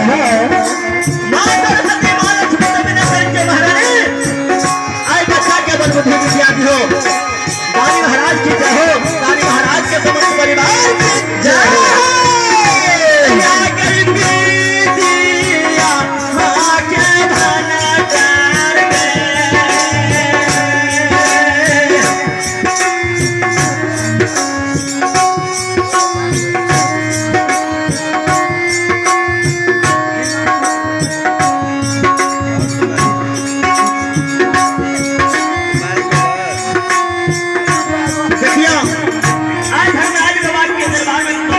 माँ सरस्वती, माँ लक्ष्मी तो बिना के महारानी। आय बच्चा के बल बुद्धि विद्या दी हो। दानी महाराज की जय हो, दानी महाराज के समस्त परिवार की जय हो। या गरीबी दिया माँ के भंडार में। देखियो, आज धर्मराज बाबा के दरबार में